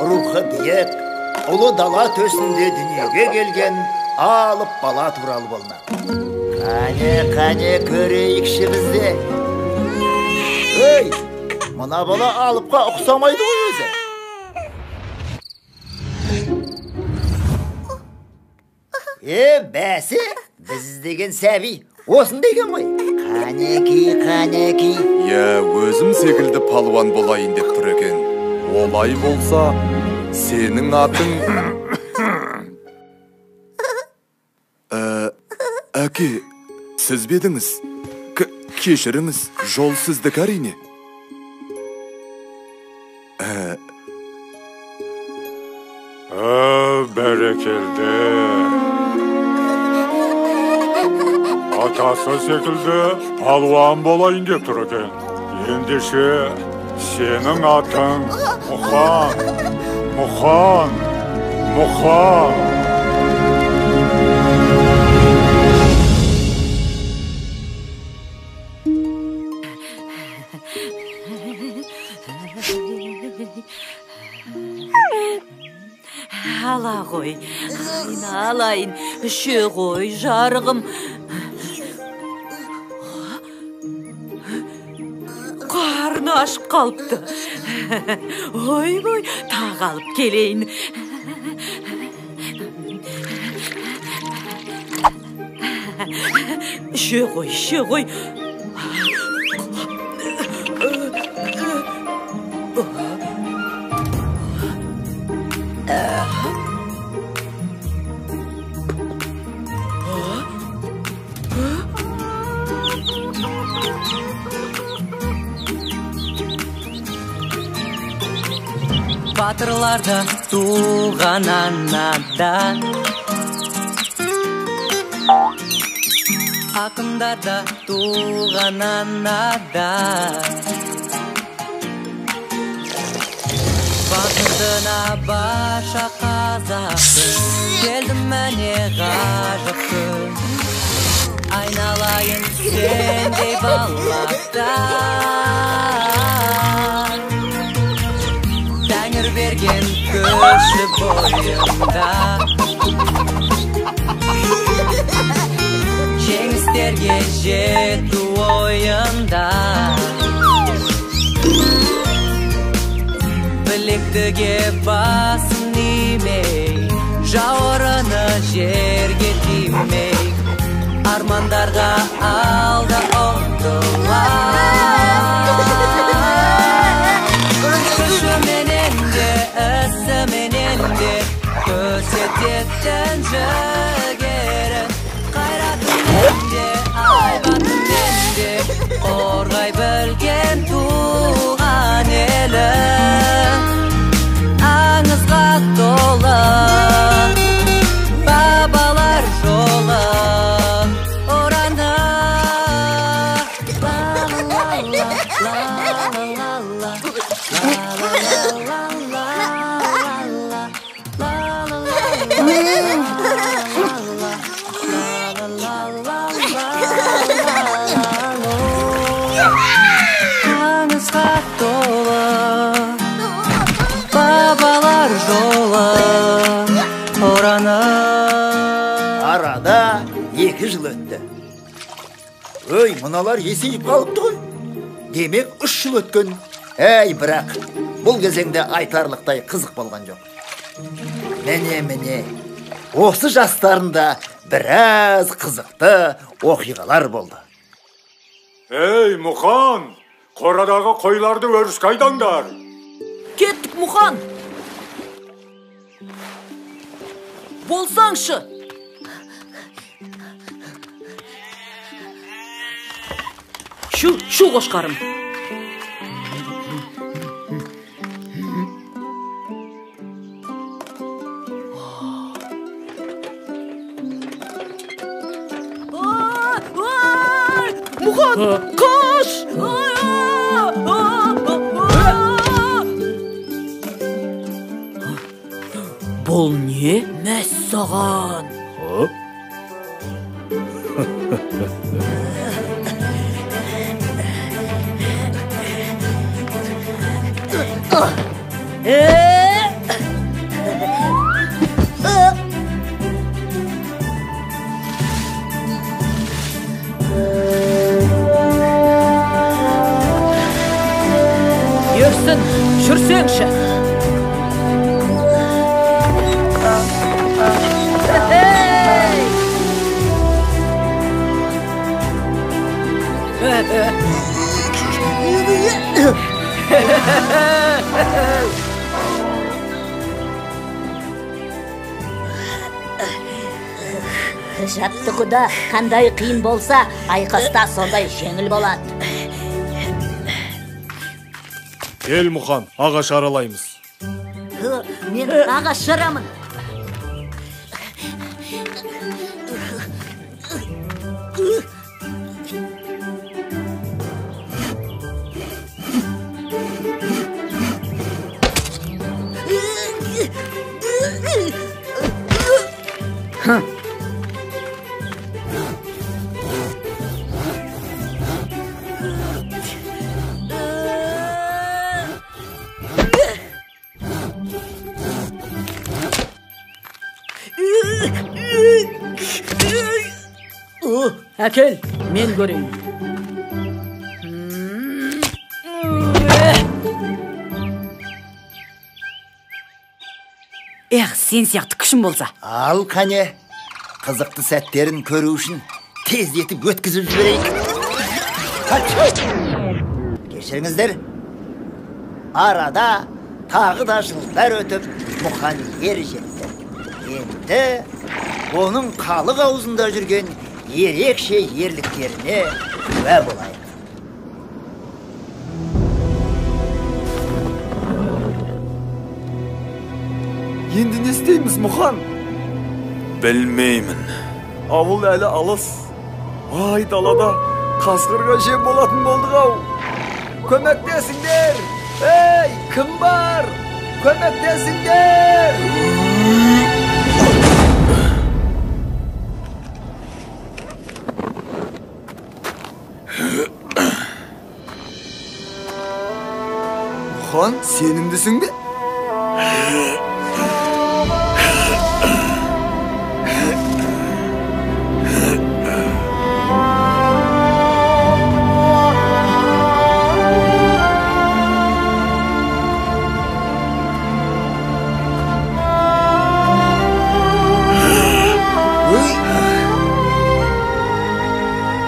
рухы биік, ұлы дала төсінде дүниеге келген алып бала туралы болмақ. Қане, қане, көрейікші бізде. Ей, мына бала алыпқа ұқсамайды ғой өзі. Бәсе, біз іздеген сәби осында екен ғой. Қанеки, қанеки. Иә, өзім секілді палуан болайын деп тұр екен. Олай болса, сенің атың... Әке, сіз бе едіңіз? Кешіріңіз, жол сіздікі әрине. Бәрекелді. Атасы секілді палуан болайын деп тұр екен. Ендеше, сенің атың Мұхан, Мұхан, Мұхан. Ала ғой, айналайын, іше ғой, жарығым. Қарны ашып қалыпты. Ойбой, тағы алып келейін. Іше ғой, іше ғой. Батырларда туған анада, ақындарда туған анада, бақытына барша қазақтың келдім міне ғажап күн. Айналайын сендей балақтар, Тәңір берген күші бойында, жеңістерге жету ойында. Білектіге басын имей, жауырыны жерге тимей, армандарға алда ұмтылар. Күшіменен де, ісіменен де көрсететін жігерін, қайратымен де, айбатымен де қорғай білген туған елі. Аңызға толы бабалар жолы ұраны. Ла-ла-ла-ла-ла-ла-ла. Аңызға толы бабалар жолы ұраны. Арада 2 жыл өтті. Өй, мыналар есейіп қалыпты ғой. Демек 3 жыл өткен. Әй, бірақ бұл кезеңде айтарлықтай қызық болған жоқ. Міне, міне, осы жастарында біраз қызықты оқиғалар болды. Ей, Мұхан, қорадағы қойларды өріске айдаңдар. Кеттік, Мұхан. Болсаңшы. Шу, шу қошқарым. Мұхан, қаш! Бұл не? Мәссаған! Жаттығуда қандай қиын болса, айқаста сондай жеңіл болады. Кел, Мұқан, ағаш аралаймыз. Мен ағаш жарамын. Әкел, мен көрейін. Эх, сен сияқты күшім болса. Ал қане, қызықты сәттерін көру үшін тездетіп өткізіп жіберейік. Кешіріңіздер. Арада тағы да жылдар өтіп, Мұқан ер жетті. Енді оның халық аузында жүрген ерекше ерліктеріне куә болайық. Енді не істейміз, Мұқан? Білмеймін. Ауыл әлі алыс. Ай, далада қасқырға жем болатын болдық ау. Көмектесіңдер! Ей, кім бар? Көмектесіңдер! Мұқан, сенімдісің бе?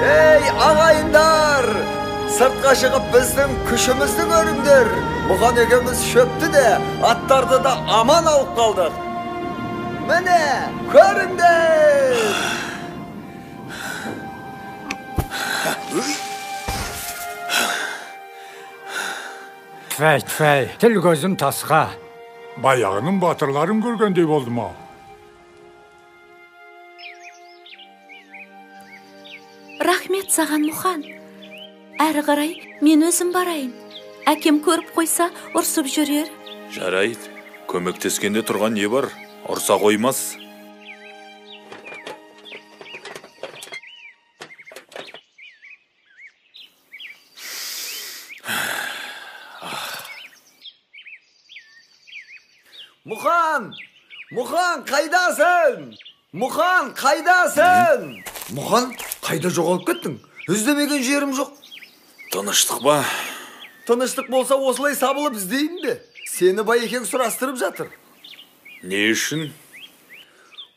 Ей, ағайындар! Сыртқа шығып біздің күшімізді көріңдер. Мұқан екеуміз шөпті де, аттарды да аман алып қалдық. Міне, көріңдер! Тфәй, тфәй, тіл көзім тасқа. Баяғының батырларын көргендей болдым ау. Рахмет саған, Мұқан. Әрі қарай мен өзім барайын. Әкем көріп қойса, ұрсып жүрер. Жарайды, көмектескенде тұрған не бар? Ұрса қоймас. Мұқан! Мұқан, қайдасың? Мұқан, қайдасың? Мұқан, қайда жоғалып кеттің? Іздемеген жерім жоқ. Тыныштық ба? Тыныштық болса, осылай сабылып іздеймін бе? Сені байекең сұрастырып жатыр. Не үшін?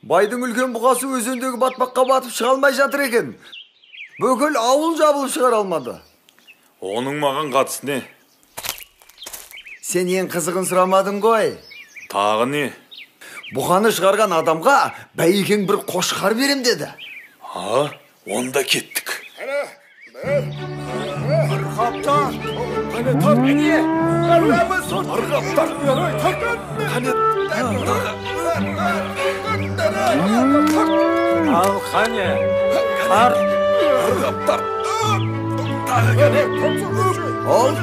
Байдың үлкен бұқасы өзендегі батпаққа батып шыға алмай жатыр екен. Бүкіл ауыл жабылып шығара алмады. Оның маған қатысы не? Сен ең қызығын сұрамадың ғой. Тағы не? Бұқаны шығарған адамға байекең бір қошқар берем деді. А, онда кеттік. Ал қане, тарт. Ал,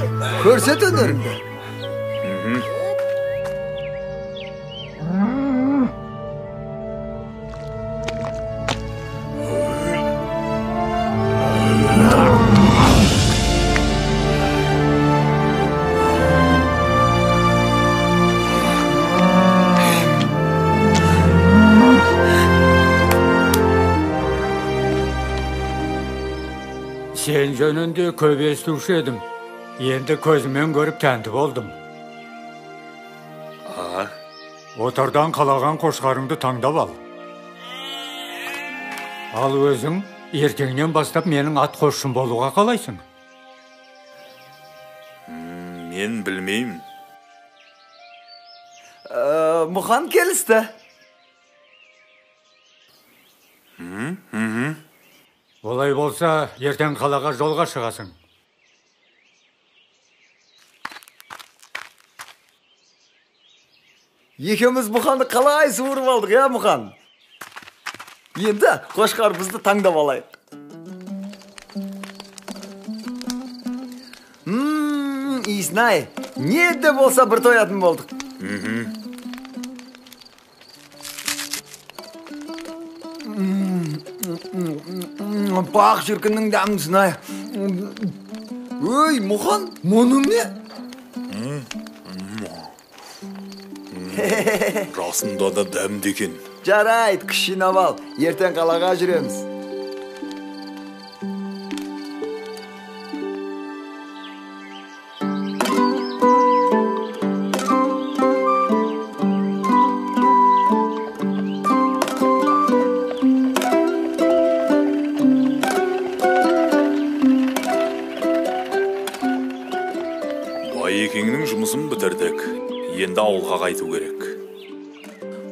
көрсет өнеріңді. Сен жөнінде көп естуші едім. Енді көзіммен көріп тәнті болдым. Отардан қалаған қошқарыңды таңдап ал. Ал өзің ертеңнен бастап менің ат қосшым болуға қалайсың? Мен білмеймін. Мұқан келісті. Олай болса, ертең қалаға жолға шығасың. Екеуміз Мұханды қалай суырып алдық, иә, Мұхан? Енді қошқарымызды таңдап алайық. Иісін-ай, не де болса бір тоятын болдық. Бақ шіркіннің дәмдісін-ай. Өй, Мұхан, мұның не? Расында да дәмді екен. Жарайды, күш жинап ал, ертең қалаға жүреміз. Байекеңнің жұмысын бітірдік. Енді ауылға қайту керек.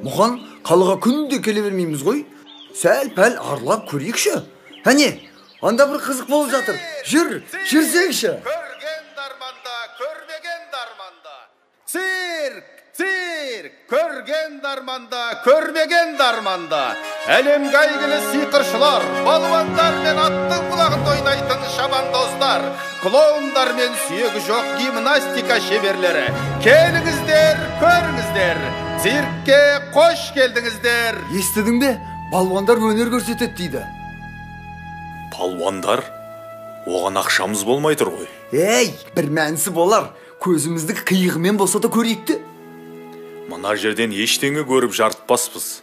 Мұхан, қалаға күнде келе бермейміз ғой. Сәл-пәл аралап көрейікші. Әне, анда бір қызық болып жатыр. Жүр, жүрсеңші. Көрген дарманда, көрмеген дарманда. Цирк, цирк, көрген дарманда, көрмеген дарманда. Әлемге әйгілі сиқыршылар, балуандар мен аттың құлағында ойнайтын шабандоздар, клоундар мен сүйегі жоқ гимнастика шеберлері. Келіңіздер, көріңіздер. Циркке қош келдіңіздер. Естідің бе? Балуандар өнер көрсетеді дейді. Балуандар? Оған ақшамыз болмай тұр ғой. Ей, бір мәнісі болар. Көзімізді қиығымен болса да көрейік те. Мына жерден ештеңе көріп жарытпаспыз.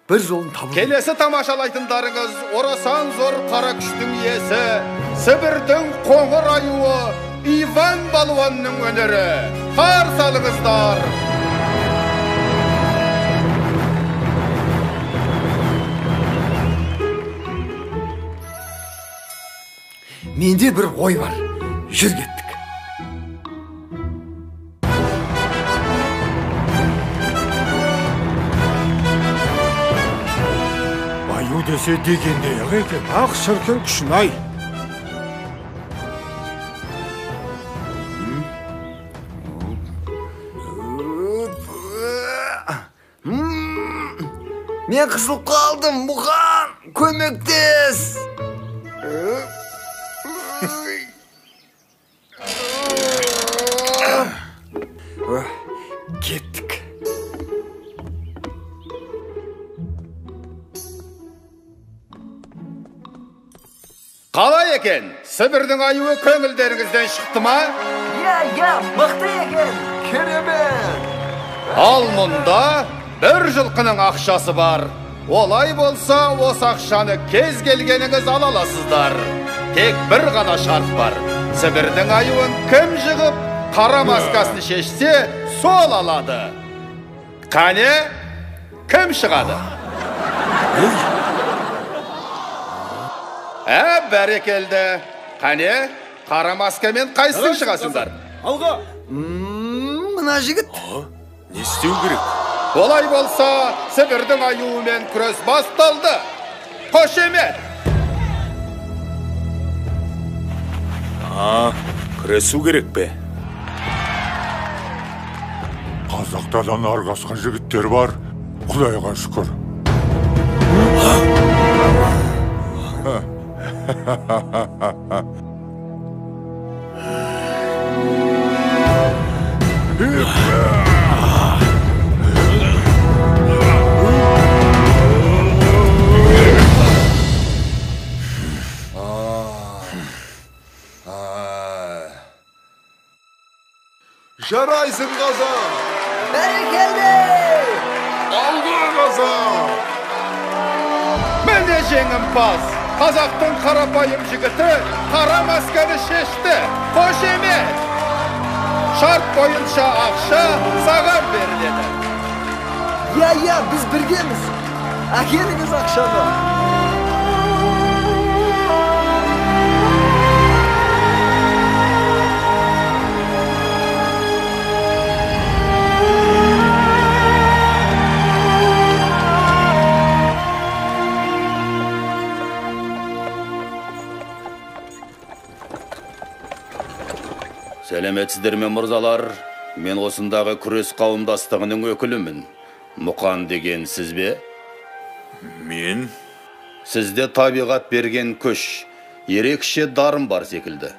Бір жолын табу. Келесі тамашалайтындарыңыз орасан зор қара күштің иесі, Сібірдің қоңыр аюы Иван балуанның өнері. Қарсы алыңыздар. Менде бір ой бар. Жүр кеттік. Аю десе дегендей-ақ екен. Ақ шіркін күшін-ай. Мен қысылып қалдым, Мұхан, көмектес. Кеттік. Қалай екен? Сібірдің аюы көңілдеріңізден шықты ма? Иә, иә, мықты екен. Керемет. Ал мұнда бір жылқының ақшасы бар. Олай болса, осы ақшаны кез келгеніңіз ала аласыздар. Тек бір ғана шарт бар. Сібірдің аюын кім жығып, қара маскасын шешсе, сол алады. Қане, кім шығады? Бәрекелді. Қане, қара маскамен қайсың шығасыңдар? Алға! Мына жігіт. Не істеу керек? Олай болса, Сібірдің аюымен күрес басталды. Қошемет! Күресу керек пе? Қазақтардан арғасқан жігіттер бар. Құдайға шүкір. Жарайсың, қазақ! Бәрекелді! Алға, қазақ! Міне жеңімпаз! Қазақтың қарапайым жігіті қара масканы шешті. Қошемет! Шарт бойынша ақша саған беріледі. Иә, иә, біз біргеміз. Әкеліңіз ақшаны. Сәлеметсіздер ме, мырзалар? Мен осындағы күрес қауымдастығының өкілімін. Мұқан деген сіз бе? Мен? Сізде табиғат берген күш, ерекше дарын бар секілді.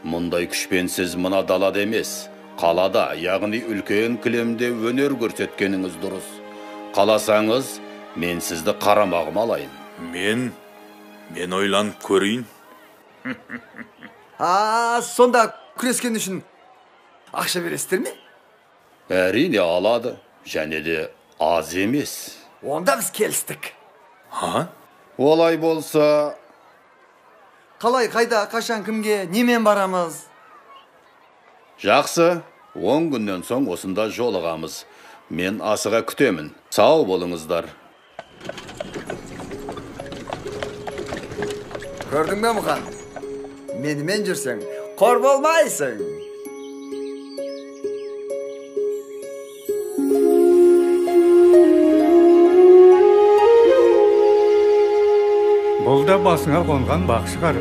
Мұндай күшпен сіз мына далада емес, қалада, яғни үлкен кілемде өнер көрсеткеніңіз дұрыс. Қаласаңыз, мен сізді қарамағыма алайын. Мен ойланып көрейін. Сонда күрескен үшін ақша бересіздер ме? Әрине алады, және де аз емес. Онда біз келістік. Олай болса... Қалай, қайда, қашан, кімге, немен барамыз? Жақсы, 10 күннен соң осында жолығамыз. Мен асыға күтемін. Сау болыңыздар. Көрдің бе, Мұқан? Менімен жүрсең, қор болмайсың. Бұл да басыңа қонған бақ шығар.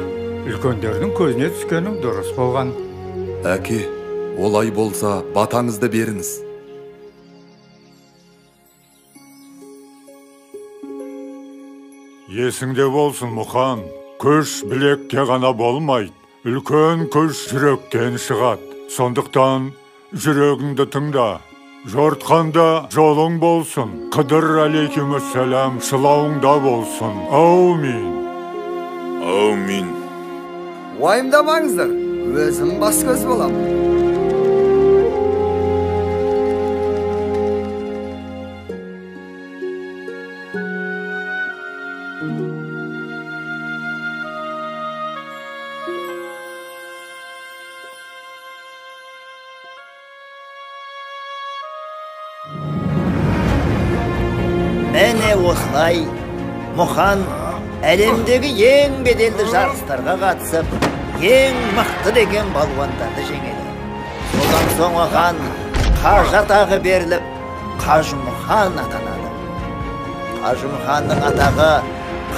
Үлкендердің көзіне түскенің дұрыс болған. Әке, олай болса, батаңызды беріңіз. Есіңде болсын, Мұқан, күш білекте ғана болмайды. Үлкен күш жүректен шығады. Сондықтан жүрегіңді тыңда. Жортқанда жолың болсын. Қыдыр алейкумассалам шылауыңда болсын. Аумин. Аумин. Уайымдамаңыздар, өзім бас көз болам. Міне осылай Мұқан әлемдегі ең беделді жарыстарға қатысып, ең мықты деген балуандарды жеңеді. Содан соң оған қажы атағы беріліп, Қажымұқан атанады. Қажымұқанның атағы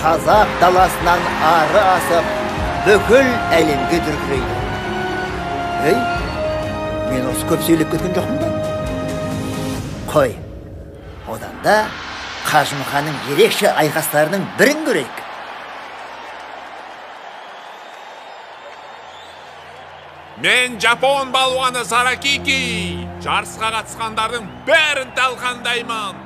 қазақ даласынан ары асып, бүкіл әлемге дүркірейді. Ей, мен осы көп сөйлеп кеткен жоқпын ба? Қой, одан да Қажымұқанның ерекше айқастарының бірін көрейік. Мен жапон балуаны Саракики. Жарысқа қатысқандардың бәрін талқандаймын.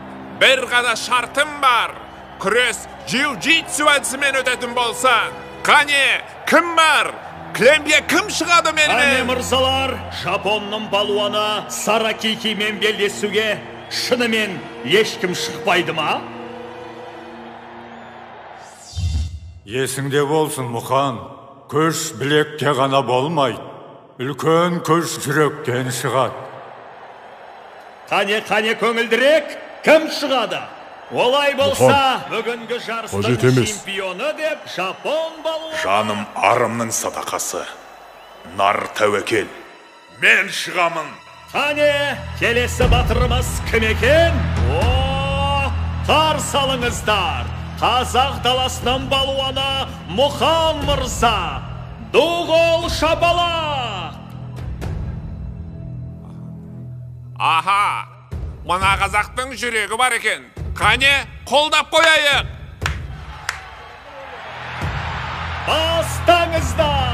Бір ғана шартым бар. Күрес джиу-джитсу әдісімен өтетін болсын. Қане, кім бар? Кілемге кім шығады менімен? Қане, мырзалар, жапонның балуаны Саракикимен белдесуге шынымен ешкім шықпайды ма? Есіңде болсын, Мұқан, күш білекте ғана болмайды. Үлкен күш жүректен шығады. Қане, қане, көңілдірек, кім шығады? Олай болса, бүгінгі жарыстың чемпионы деп жапон балуаны... Жаным арымның садақасы, нар тәуекел. Мен шығамын. Қане, келесі батырымыз кім екен? О, қарсы алыңыздар! Қазақ даласының балуаны Мұқан мырза! Ду қол шапалақ! Аха, мына қазақтың жүрегі бар екен. Қане, қолдап қояйық! Бастаңыздар!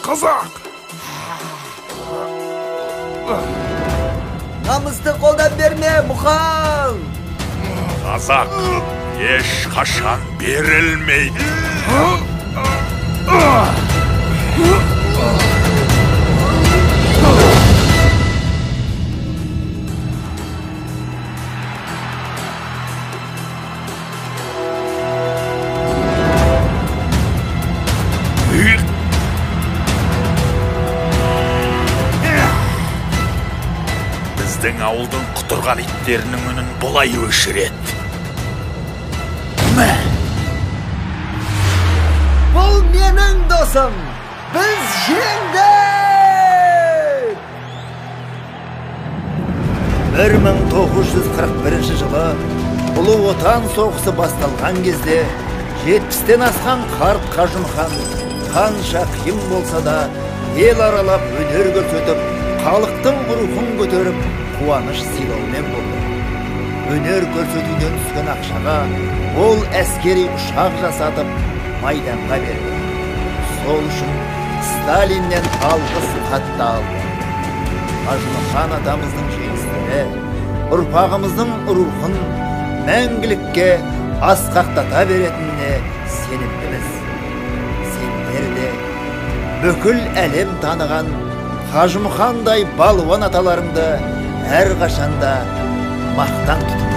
Қазақ! Намысты қолдан берме, Мұқан! Қазақ ешқашан берілмейді. Біздің ауылдың құтырған иттерінің үнін бұлай өшіреді. Мә! Бұл менің досым! Біз жеңдік! 1941 жылы Ұлы Отан соғысы басталған кезде 70-тен асқан қарт Қажымұқан қанша қиын болса да ел аралап өнер көрсетіп, халықтың рухын көтеріп, қуаныш сыйлаумен болды. Өнер көрсетуден түскен ақшаға ол әскери ұшақ жасатып, майданға берді. Сол үшін Сталиннен алғыс хат та алды. Қажымұқан атамыздың жеңістері ұрпағымыздың рухын мәңгілікке асқақтата беретініне сенімдіміз. Сендер де бүкіл әлем таныған Қажымұқандай балуан аталарыңды әрқашанда мақтан тұтыңдар.